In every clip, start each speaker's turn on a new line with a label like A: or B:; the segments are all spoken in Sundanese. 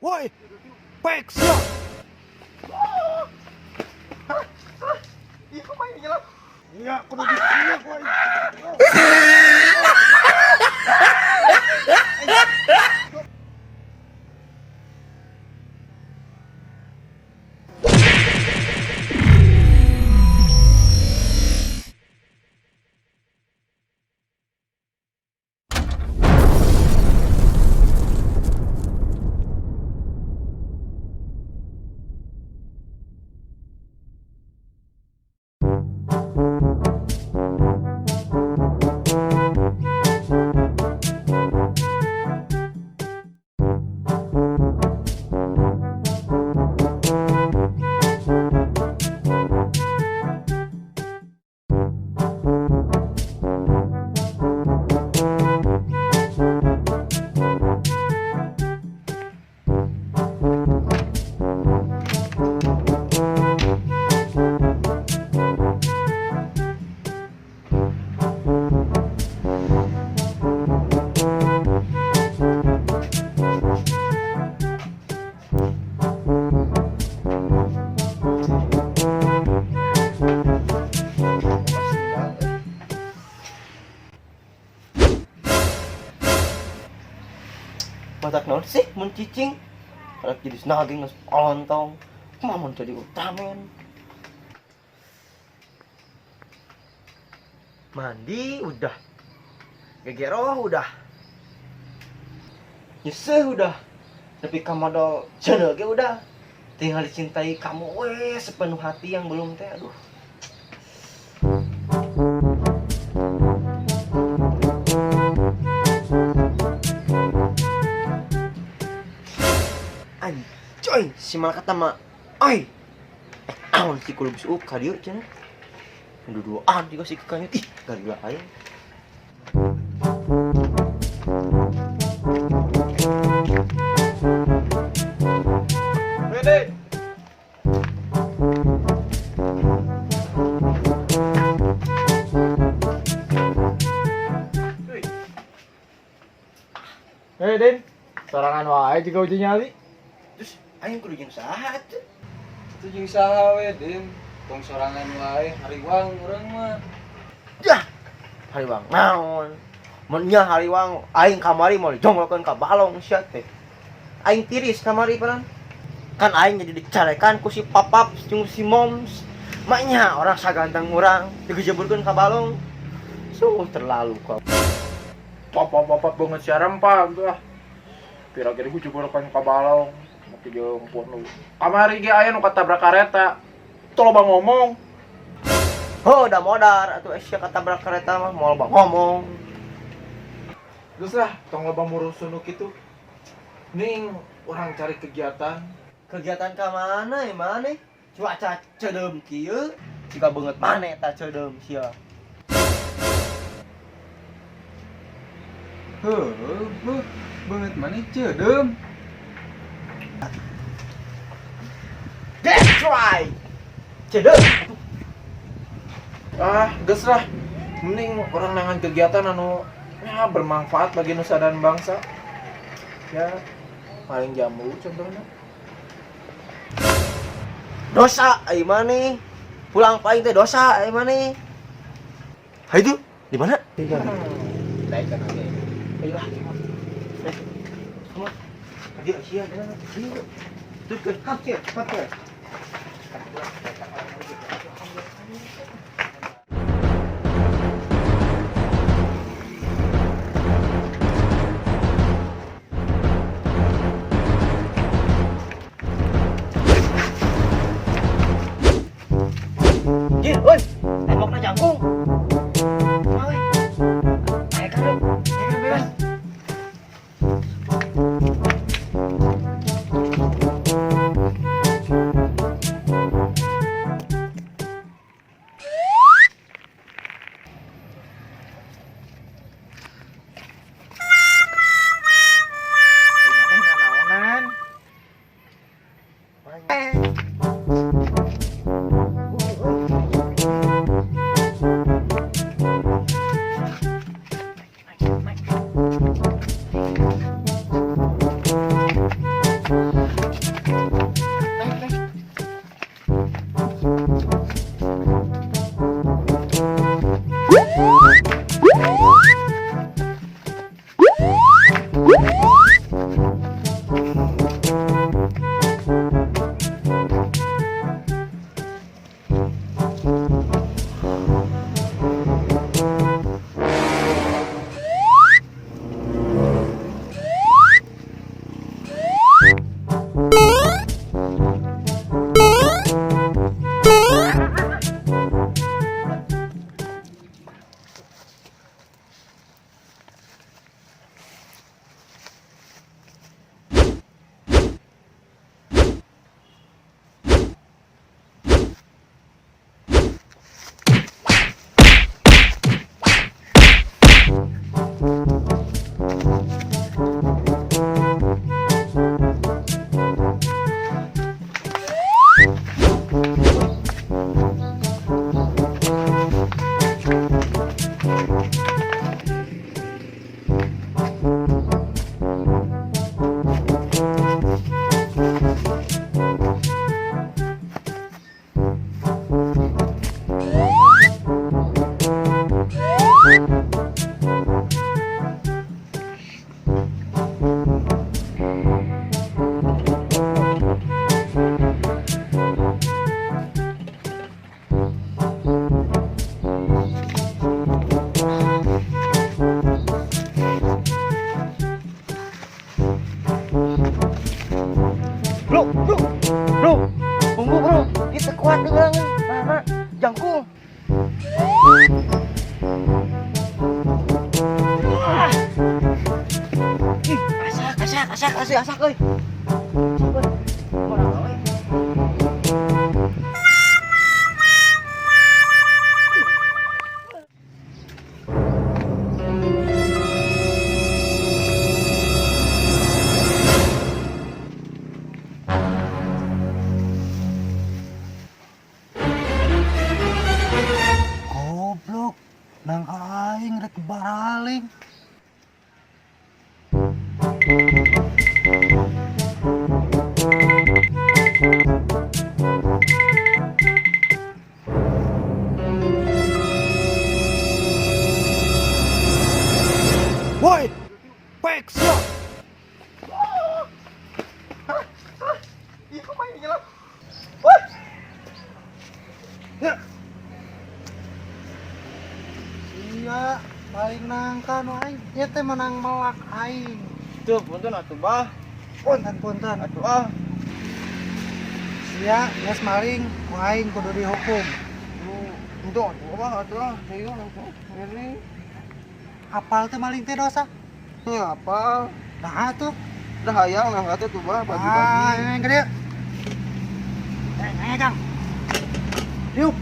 A: Woi, pek sia.
B: Ih, kumaha nyelap?
A: Iya, kudu di sia woi.
B: Matak naon sih mun cicing? Kalau jadi naging geus olontong. Kumaha mun jadi Ultraman? Mandi udah. Gegeroh udah. Nyeseh udah. Tapi kamodol jeneuh ge udah. Tinggal dicintai kamu weh sepenuh hati yang belum teh, aduh. Anjoy, si malakata mah. Oi. Aon si kulubis up ka dieu cenah. Duduan juga si kekanya. Ih, gila aing.
C: Wede.
D: Hei Din, sorangan wae juga uji nyali.
B: Terus aing kudu jeung saha atuh?
C: Itu jeung saha we, Din? Tong sorangan wae, hariwang urang mah.
B: Yah. Hariwang naon? Mun nya hariwang aing kamari moal dijonglokeun ka balong sia teh. Aing tiris kamari panan. Kan aing jadi dicarekan ku si papap jeung si moms. Maknya orang saganteng urang digejeburkeun ka balong. Sungguh terlalu kau.
D: Papa-papa banget sia rempah tuh ah. Pira-kira dijeburkeun ka balong. Make jeung pun lu. Kamari ge aya nu katabrak kareta. Teu loba ngomong.
B: Oh, udah modar atuh sia katabrak kereta mah moal loba ngomong.
D: Geus lah, tong loba murusun nu kitu. Ning urang cari kegiatan.
B: Kegiatan ka mana ya maneh? Cuaca ceudeum kieu, jika beungeut maneh eta ceudeum sia.
C: Heuh, heuh, beungeut maneh ceudeum.
B: That's right. Ceudeum.
D: Ah, geus lah. Mending urang nangan kegiatan anu ya bermanfaat bagi nusa dan bangsa. Ya, paling jamu contohnya.
B: Dosa ai maneh. Pulang paing teh dosa ai maneh. Hayu tuh, di mana?
C: Daekeun oge.
B: Ayo lah. Come on. Dia sia, dia. Ayo. Tuh ke hap ke, hap ke. Jin, oi, tembokna jangkung. Oi. Ayo kan, ayo kan bebas.
D: Maneh nanaonan?
B: Bro, bro, bro, tunggu bro, kita kuat nih orang nah, jangkung. Ah. Ih, asak, asak, asak, asak, asak, euy. Asak, euy. Mana, euy?
A: Goblok, nang aing rek baraling. Woi, pek sia.
B: Ih, kok main nyelam? Woi,
A: Ya. Sia, paling nangka nu aing. Ieu teh menang melak aing.
B: tuh, punten atuh bah,
A: Punten-punten.
B: atuh ah.
A: Sia, geus maling, ku aing kudu dihukum.
B: Tuh, atuh bah, atuh ah, ayo atuh, ini.
A: Apal teh maling teh dosa?
B: Ini apa?
A: Nah tuh.
B: Dah hayang nah atuh tuh bah, pagi-pagi.
A: Ah, ini gede. Eh, ayo Kang. Yuk.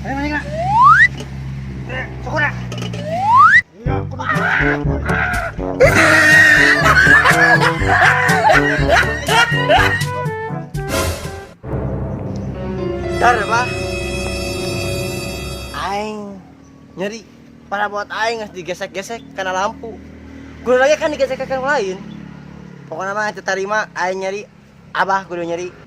A: Ayo maling lah. Eh, syukur lah. Iya, kudu.
B: Dar, bah. Aing nyeri para buat aing geus digesek-gesek karena lampu. Kudu lagi kan digesek ke lain. Pokoknya mah teu tarima aing nyeri, abah kudu nyeri.